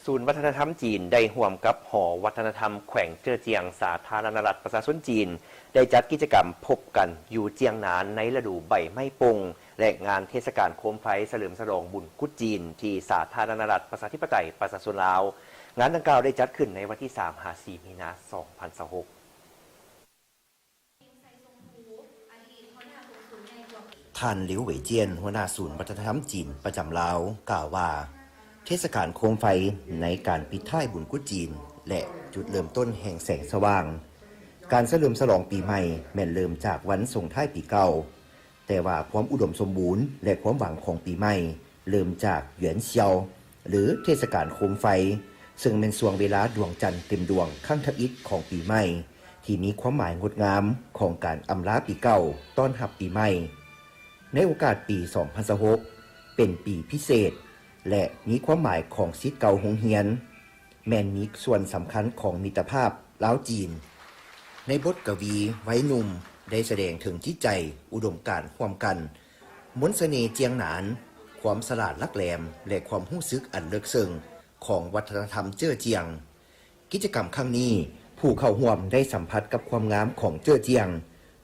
ສູນວັດທະນະທຳຈີນ ໄດ້ຮ່ວມກັບຫໍວັດທະນະທຳແຂວງເຈີ້ອຈຽງ ສາທາລະນະລັດປະຊາຊົນຈີນ ໄດ້ຈັດກິດຈະກຳພົບກັນຢູ່ຈຽງໜານ ໃນລະດູໃບໄມ້ປົ່ງ ແລະ ງານເທດສະການໂຄມໄຟສະເຫຼີມສະຫຼອງບຸນກຸດຈີນ ທີ່ສາທາລະນະລັດປະຊາທິປະໄຕປະຊາຊົນລາວ. ງານດັ່ງກ່າວໄດ້ຈັດຂຶ້ນໃນວັນທີສາມຫາສີ່ມີນາ ສອງພັນຊາວຫົກ. ທ່ານ ຫຼິວ ເຫວຈຽນ ຫົວໜ້າສູນວັດທະນະທຳຈີນປະຈຳລາວ ກ່າວວ່າ ເທດສະການໂຄມໄຟໃນການປິດທ້າຍບຸນກຸດຈີນ ແລະ ຈຸດເລີ່ມຕົ້ນແຫ່ງແສງສະຫວ່າງ ການສະເຫຼີມສະຫຼອງປີໃໝ່ ແມ່ນເລີ່ມຈາກວັນສົ່ງທ້າຍປີເກົ່າ, ແຕ່ວ່າຄວາມອຸດົມສົມບູນ ແລະ ຄວາມຫວັງຂອງປີໃໝ່ ເລີ່ມຈາກ Yuan Xiao ຫຼື ເທດສະການໂຄມໄຟ, ເຊິ່ງແມ່ນຊ່ວງເວລາດວງຈັນເຕັມດວງຄັ້ງທຳອິດຂອງປີໃໝ່ ທີ່ມີຄວາມໝາຍງົດງາມຂອງການອຳລາປີເກົ່າ ຕ້ອນຮັບປີໃໝ່. ໃນໂອກາດປີສອງພັນຊາວຫົກ ເປັນປີພິເສດ ແລະ ມີຄວາມໝາຍຂອງສິດເກົ່າໂຮງຮຽນ ແມ່ນມີສ່ວນສຳຄັນຂອງມິດຕະພາບລາວ-ຈີນ. ໃນບົດກະວີໄວໜຸ່ມ ໄດ້ສະແດງເຖິງຈິດໃຈອຸດົມການຮ່ວມກັນ, ມົນສະເໜ່ຈຽງໜານ, ຄວາມສະຫຼາດຫຼັກແຫຼມ ແລະ ຄວາມຮູ້ສຶກອັນເລິກເຊິ່ງຂອງວັດທະນະທຳເຈີ້ອຈຽງ. ກິດຈະກຳຄັ້ງນີ້, ຜູ້ເຂົ້າຮ່ວມໄດ້ສຳຜັດກັບຄວາມງາມຂອງເຈີ້ອຈຽງ,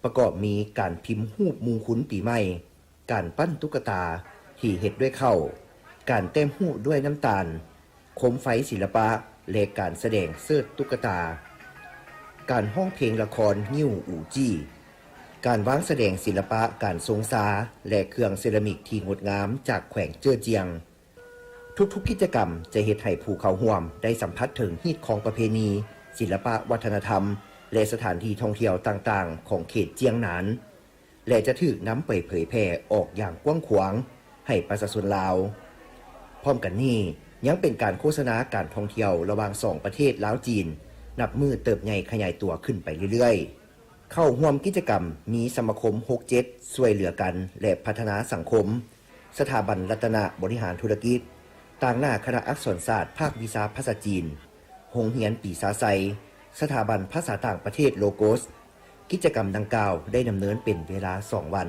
ປະກອບມີການພິມຮູບມຸງຄຸນປີໃໝ່, ການປັ້ນຕຸກກະຕາທີ່ເຮັດດ້ວຍເຂົ້າ, ການແຕ້ມຮູບດ້ວຍນ້ຳຕານ, ໂຄມໄຟສິລະປະ ແລະ ການສະແດງເຊີດຕຸກກະຕາ, ການຮ້ອງເພງລະຄອນງິ້ວອູຈີ້, ການວາງສະແດງສິລະປະການຊົງຊາ ແລະ ເຄື່ອງເຊຣາມິກທີ່ງົດງາມຈາກແຂວງເຈີ້ອຈຽງ. ທຸກໆກິດຈະກຳຈະເຮັດໃຫ້ຜູ້ເຂົ້າຮ່ວມໄດ້ສຳຜັດເຖິງຮີດຄອງປະເພນີ, ສິລະປະວັດທະນະທຳ ແລະ ສະຖານທີ່ທ່ອງທ່ຽວຕ່າງໆຂອງເຂດຈຽງໜານ ແລະ ຈະຖືກນຳໄປເຜີຍແຜ່ອອກຢ່າງກວ້າງຂວາງໃຫ້ປະຊາຊົນລາວ. ພ້ອມກັນນີ້, ຍັງເປັນການໂຄສະນາການທ່ອງທ່ຽວລະຫວ່າງສອງປະເທດລາວ-ຈີນ ນັບມື້ເຕີບໃຫຍ່ຂະຫຍາຍຕົວຂຶ້ນໄປເລື້ອຍໆ. ເຂົ້າຮ່ວມກິດຈະກຳມີສະມາຄົມຫົກເຈັດ ຊ່ວຍເຫຼືອກັນ ແລະ ພັດທະນາສັງຄົມ, ສະຖາບັນລັດຕະນະບໍລິຫານທຸລະກິດ, ຕາງໜ້າຄະນະອັກສອນສາດພາກວິຊາພາສາຈີນ, ໂຮງຮຽນປີຊາໄຊ, ສະຖາບັນພາສາຕ່າງປະເທດໂລໂກສ. ກິດຈະກຳດັ່ງກ່າວໄດ້ດຳເນີນເປັນເວລາສອງວັນ.